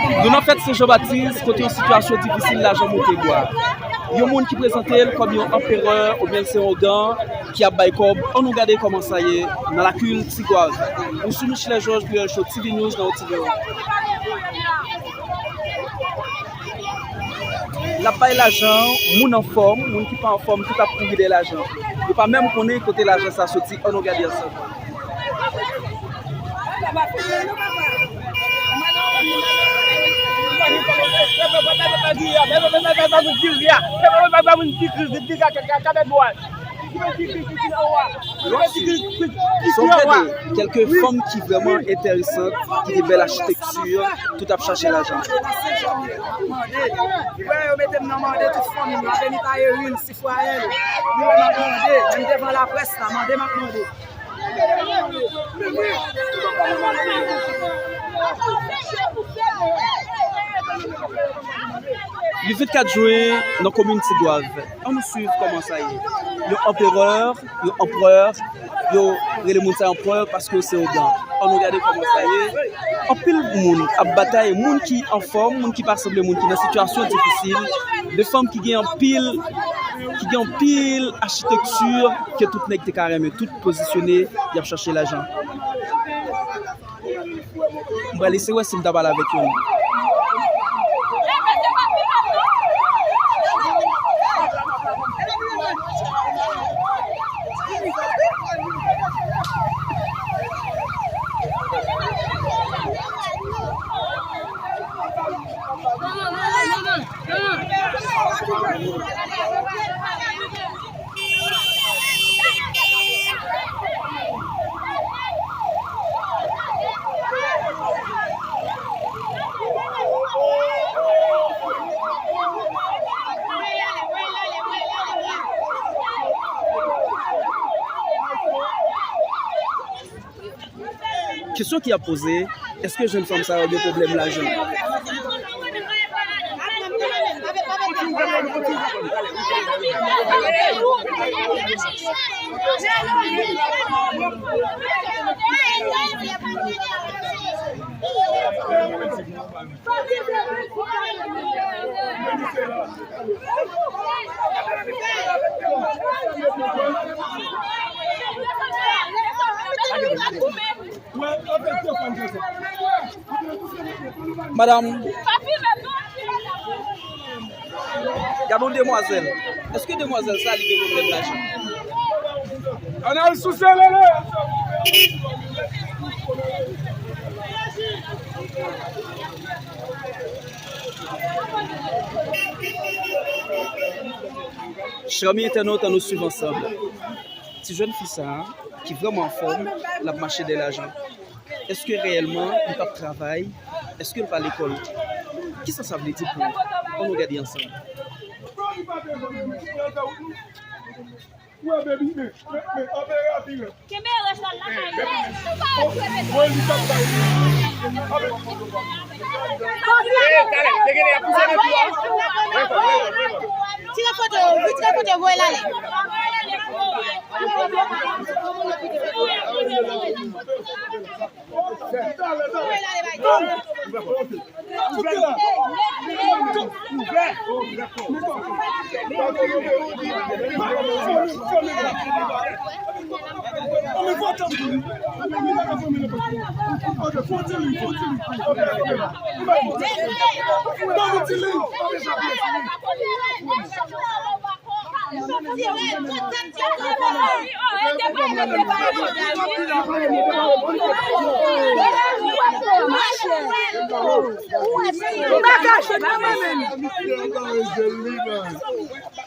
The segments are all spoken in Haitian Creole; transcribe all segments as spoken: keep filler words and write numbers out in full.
Nou nan fèt Sen Jan Batis, kote yon sitiyasyon difisil lajan monte bwa. Yon moun ki prezante l kòm yon anperè oubyen l se yon ougan ki ap bay kòb. Ann nou gade kòman sa ye nan lakil Tigwav. Ou sou Michelet Georges, Pluriel Show, T V News nan yon ti videyo. L ap bay lajan, moun anfòm, moun ki pa anfòm, tout ap kouri dèyè lajan. Yo pa menm konnen kote lajan sa soti, ann nou gade ansanm. Si w gade kèlke fanm ki vrèman enteresan, ki gen bèl achitekti, tout ap chache lajan. Frè, yo mete m nan mande tout fanmi m yo, avè mi pa Erin, Sifwayèl. Nou wè m ap mande, menm devan laprès la, mande m ap mande. Le vennkat jen nan komin Tigwav, ann nou swiv kòman sa ye. Yon anperè, yon anprè, yo rele moun sa yo anprè paske yo se ougan. Ann nou gade kòman sa ye. Anpil moun ap batay, moun ki anfòm, moun ki pa sanble, moun ki nan sitiyasyon difisil, de fanm ki gen anpil, ki gen anpil achitekti ke tout nèg te ka renmen, tout pozisyone, y ap chache lajan. M pral eseye wè si m ta pale avèk youn. Kesyon ki ap poze, èske jèn fanm sa yo gen pwoblèm lajan? Madanm, gade yon demwazèl. Èske demwazèl sa li gen pwoblèm lajan? Ann al souse lele. Chè zanmi entènot, ann nou swiv ansanm. Ti jèn fi sa a, ki vrèman anfòm, l ap mache dèyè lajan. Èske reyèlman li p ap travay? Èske l pa lekòl? Kisa sa vle di pou ou? Ann nou gade ansanm. Kenbe rès la lakay. Tire foto, wi, tire foto, voye l ale.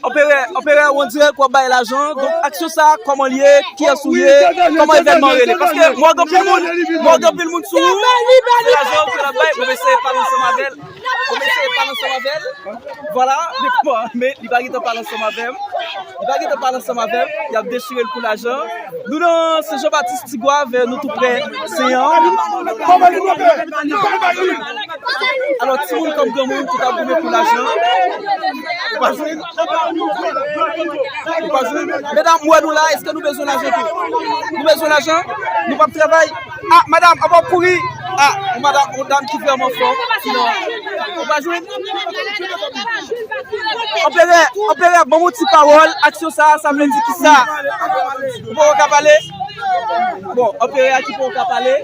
Anperè, Anperè, on dirè w ap bay lajan. Donk, aksyon sa a, kòman l ye? Kiyès ou ye? Kòman evènman an rele? Paske m wè gen anpil moun, m wè gen anpil moun sou ou. Se lajan ke l ap bay. Bon, m eseye pale ansanm avè l. Bon, m eseye pale ansanm avè l. Vwala, men kòman, men li pa gentan pale ansanm avè m. Li pa gentan pale ansanm avè m. Y ap dechire l pou lajan. Nou nan Sen Jan Batis Tigwav, nou tou prè Seyan. Alò, timoun kòm granmoun, tout ap goumen pou lajan. Ou pa jwenn? Ou pa jwenn? Medam, m wè nou la, èske nou bezwen lajan tou? Nou bezwen lajan? Nou p ap travay? Ah, madam, an pa kouri. Ah, yon madam, yon dam ki vrèman fò. Sinon, ou pa jwenn. Anperè, anperè, ban m yon ti pawòl. Aksyon sa, sa vle di ki sa? Ou poko ka pale? Bon, anperè a ki poko ka pale.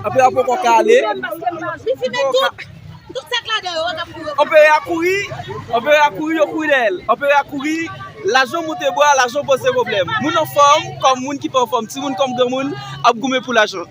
Anperè a poko ka ale. Anperè a kouri, anperè a kouri, yo kouri dèyè l. Anperè a kouri, lajan monte bwa, lajan poze pwoblèm. Moun anfòm, kòm moun ki pa anfòm, timoun kòm granmoun, ap goumen pou lajan.